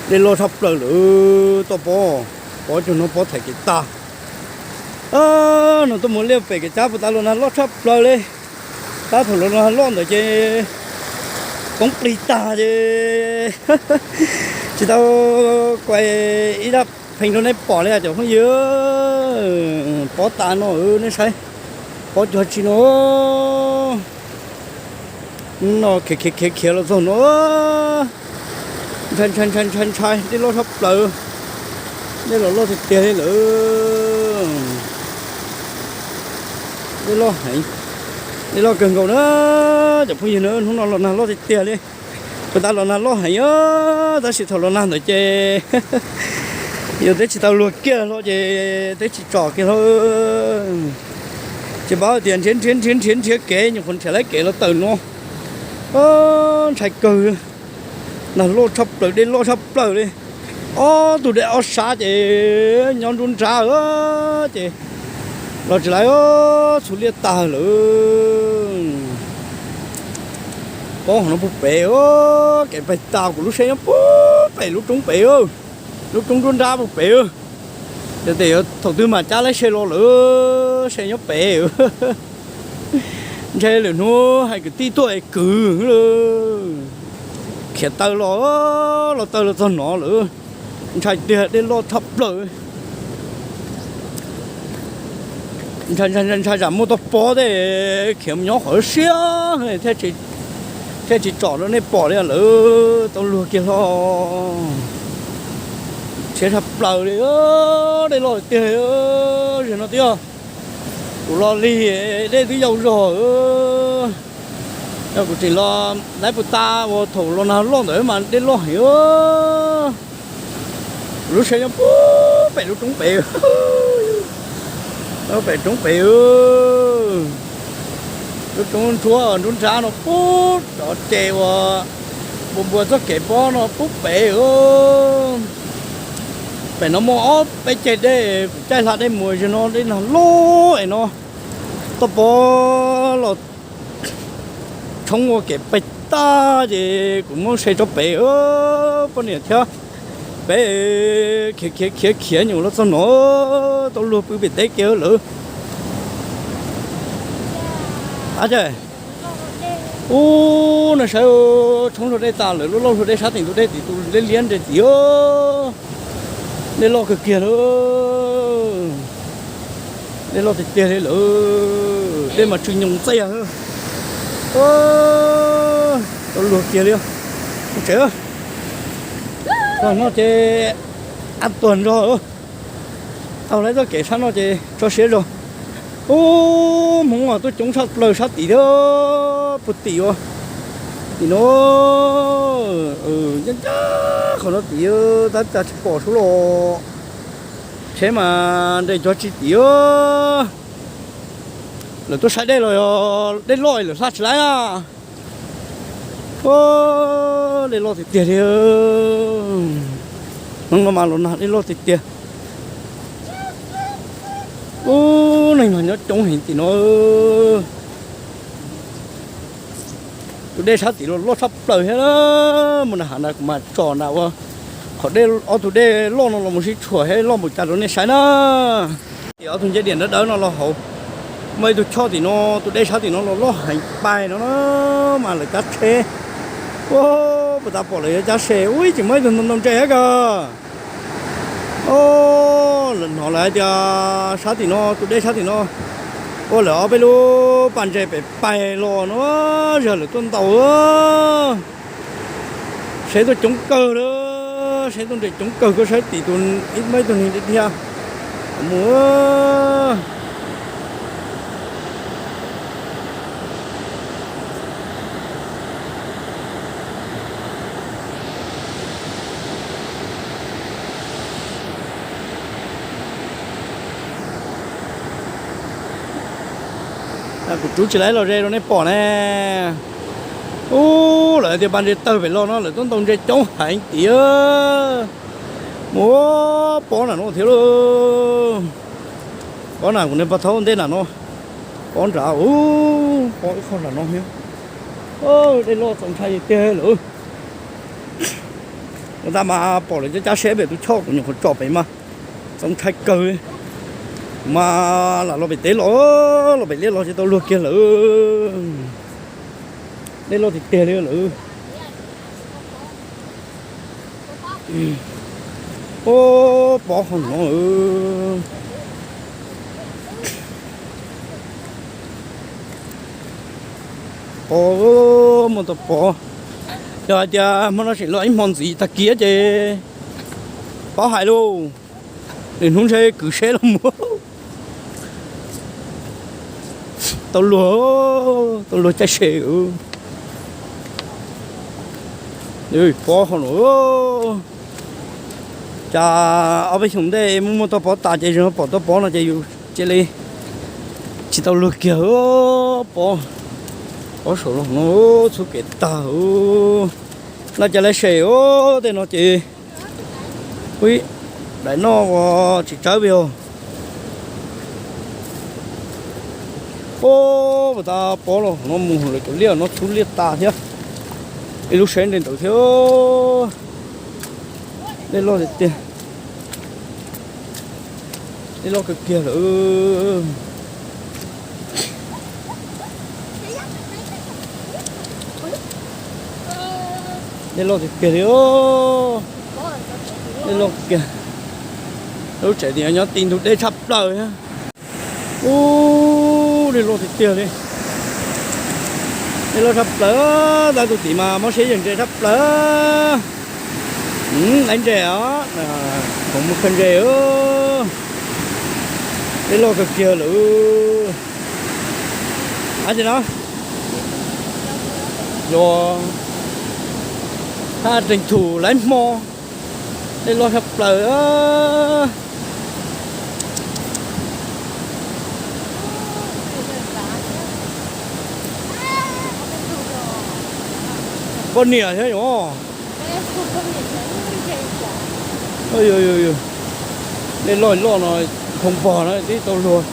Dej loj tshaj plaws lawm, toj pob, pob cuag no pob thaim kev tag. No tuaj mus liaj pem kev cab puas tas los nag loj tshaj plaws li. Tab thaum los nag loj ntawd ces poob plig tag ces tsis tau kuas ib zaj pheej rau nej pom li cov phooj ywg. Pob tas no nej saib, pob cuag tsi no. No khiav khiav khiav khiav los txog no, ntshai ntshai ntshai ntshai ntshai, dej loj tshaj plaws. Dej los loj tiag tiag li lawm. Dej loj heev, dej loj kawg nkaus na. Cov phooj ywg na, hnub no los nag loj tiag tiag li. Puas tas los nag loj heev os, tab sis thaum los nag ntawd ces yus twb tsis tau luag kiag hlo ces twb tsis tsom kiag hlo. Tsis paub tias nrhiav nrhiav nrhiav nrhiav nrhiav kev, nyuam qhuav nrhiav tau kev los tawm no. Ntshai kawg, nag loj tshaj plaws, dej loj tshaj plaws li. Ob tug dej ob sab ces nyob nruab nrab ces los tsis laib, txhuv liab tag lawm. Pob hauv no puag pem, kev pem tas kuv lub siab nyob puag pem lub roob pem, lub roob nruab nrab puag pem. Ces tes thaum twg mam cab laib se los lawm, se nyob pem. Ntshe lwm hnub hais kwv tij tuaj es kwv lawm, khiav taw los, los taw los txog no lawm. Ntshai tiag, dej loj tshaj plaws. Ntshai zam muaj toj pob tej, khiav mus nyob qhov siab thiaj tsis tsom rau nej pom li lawm, tau luag kiag hlo. Siab tshaj plaws li, dej loj tiag, zaum no twb yog kuv los lig, dej twb yau zog. Yog kuv tseem los laib puas tas uas thaum los nag loj ntawd mas dej loj heev. Lub siab nyob puag pem lub roob pem, pem roob pem, lub roob nruab nruab nrab no puag cov ces uas npua npua txoj kev pob no puag pem. Pem no muaj ob peb ceg dej, kuv caij hla dej mus, zaum no dej nag loj es no toj pob los tshoob ua kev pem tag ces kuv muab se rau pem, poj niam thiab peb khiav khiav khiav khiav nyuam los txog no, tau luag pw pem teb kiag lawm. Ab tsi, ub, nej saib, tshoob hlua dej tas lawm, lub lauj hlua dej sab tim ntug dej tim tus liab liab nres tim, dej loj kawg kiag lawm. Dej loj tiag tiag li lawm, dej mas tsw nyoos txias. Tau luag kiag li. Mus tsev, tag no ces ab tuag nrog, tau lawm txoj kev sab no ces tso siab zog. Ub, hmoob mas tuaj coob tshaj plaws sab tim thiab, puag tim uas tim no, ncaj ncaj qhov no tim, tab cas tsis pom sub los, tsheb mas nres cov tsis tim. Lawv tuaj saib dej los, dej loj lawm hla tsis laib na. Dej loj tiag tiag li. Hnub no mas los nag dej loj tiag tiag. Ub, neeg mas nyob coob heev tim no. Tus dej sab tim los loj tshaj plaws thiab. Mus nram hav ntawd kuv mam tsom nram ua qhov dej, ob tug dej loj no los mus sib tshuam thiab loj npaum cas rau nej saib na. Tim ob tug ncej diam dawb dawb no los hauv muaj ib tug choj tim no, tus dej sab tim no los loj heev pais no na, mas lawv cab tsheb. Ua, puas tas pom lawv yuav cab se, ub, tseem muaj ib tug ntoo ntoo ntses thiab kawg. Hnov lawv hais tias sab tim no, tus dej sab tim no ua lawv ob peb lub pas ntses pem pais los no, yog lawv tuaj ntaus. Seb tuaj coob kawg lawm, seb tuaj nres coob kawg, koj saib tim tus, ib muaj ib tug neeg dhia dhia mus. Kuv rub tsis laib los ze rau nej pom ne. Ub, lawv tias pas ntses tawg pem los no, lawv tuaj ntaus ntses coob heev tiag. Mus, pob nram no thiab lauj. Pob nram kuv niag pas thaub ntej nram no. Pob nrad, ub, pob ib qho nram no thiab. Dej loj txaus ntshai tiag lawm. Ua ntej mas pom lawv cab cab seb pem tus choj kuv nyuam qhuav tsom pem mas txaus ntshai kawg. Mas lam los pem teb los, los pem liaj los ces tau luag kiag lawm. Dej loj tiag tiag li lawm. Ub, pob qhov no. Pob, muaj tau pob. Yog hais tias hmo no tseem los ib hmo ntxiv tag kis ces paub hais lauj, lwm hnub ntshe kwv seb los mus. Tau luag, tau luag caij se. Pob qhov no. Cas ob peb xyoos ntej muaj muaj tau pob tas ces zaum no pom tau pob no ces yus cia li tsis tau luag kiag. Pob, pob saum los no txhua kev tag. No cas lawv se tej no ces, ui, daim no tsis tsawb li os. Ub, puas tas pob los no mus lawv cov liaj no txhub liaj tas thiab. Ib lub seb nres ntawd thiab. Dej loj tiag tiag. Dej loj kawg kiag lawm. Dej loj tiag tiag li. Dej loj kiag. Lub tsev tim no nyob ti ntug dej tshaj plaws thiab. Ub, dej loj tiag tiag li. Dej loj tshaj plaws, tab tus tim mas mob siab yawm ntses tshab plaws. Laiv ntses os, khoom mus khaws ntses. Dej loj kawg kiag lawm. Ab, ces no, yuav, haj, teem thum laiv hmo. Dej loj tshaj plaws. Poj niam thiab os. Dej loj loj no, nphoo pog no twb tau luag.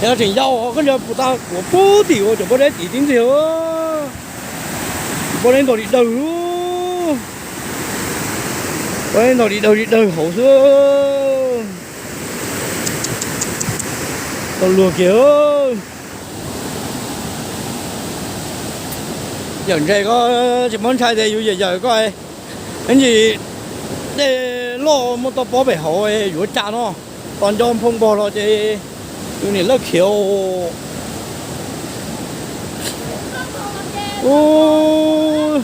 Yog tseem yau koj nco puas tas kuv pub tim ua cov pob deb tid tib ntxig. Pob deb ntog li dawg. Pob deb ntog li dawg li dawg hauv xwb. Tau luag kiag. Yawm ntses koj tsis muab ntshai tias yus yawm yawm koj, ib ntsis dej loj muaj toj pob pem hauv yuav cas no, tos nco nphoo npog los ces yus niam lawj khiav. Ub,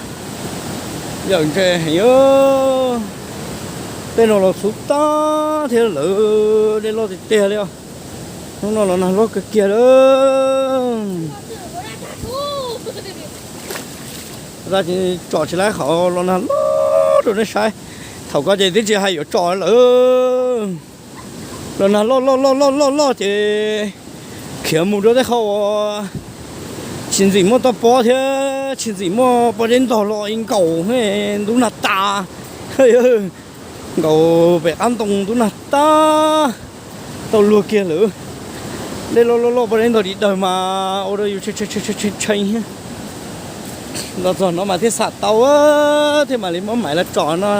yawm ntses heev. Tej no los xub tag thiab lawm, dej loj tiag tiag li os. Hnub no los nag loj kawg kiag lawm. Tsom tsis laib qhov los nag loj rau nej saib. Thaum ko ces twb tsis hais yuav tsom lawm. Los nag loj loj loj loj loj loj ces khiav mus rau tej qhov uas tsis ntxim muaj toj pob thiab tsis ntxim muaj pob zeb ntog los ib nkaus, ntub nag tas. Nkaus pem qab ntoo ntub nag tas, tau luag kiag lawm. Dej loj loj loj pob zeb ntog li dawg mas ua rau yus tshee tshee thiab. Los txog no mas thiaj xam tau, thiaj mam li muab maiv los tsom no,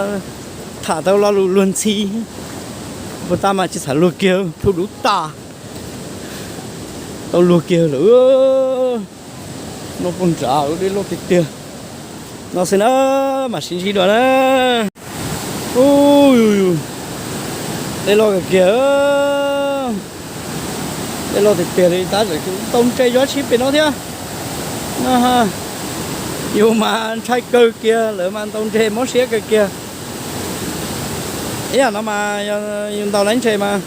tham tau lo lus luag ntxhi. Puag ta mas tsis xam luag kiag, plhu dub tas. Tau luag kiag lawm. No puag nrad dej loj tiag tiag. No xwb na, mam sib ntsib dua na. Ub, dej loj kawg kiag. Dej loj tiag tiag li, tab tseem tau ntses yuav tshib pem no thiab. Yus mas ntshai kawg kiag, lawv mas ntaus ntses mob siab kawg kiag. Ib yam no mas yus ntaus laiv ntses mas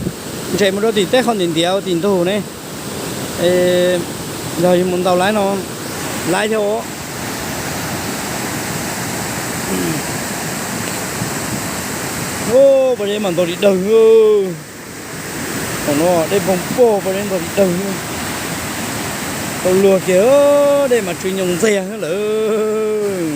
ntses mus rau tim tej qhov ntiav ntiav tim ntug ne, yog yus mus ntaus laiv no, laiv thiab os. Pob zeb mas ntog li dawg. Thaum no dej npoo pog, pob zeb ntog li dawg. Tau luag kiag, dej mas tsw nyoos ntxiag lawm.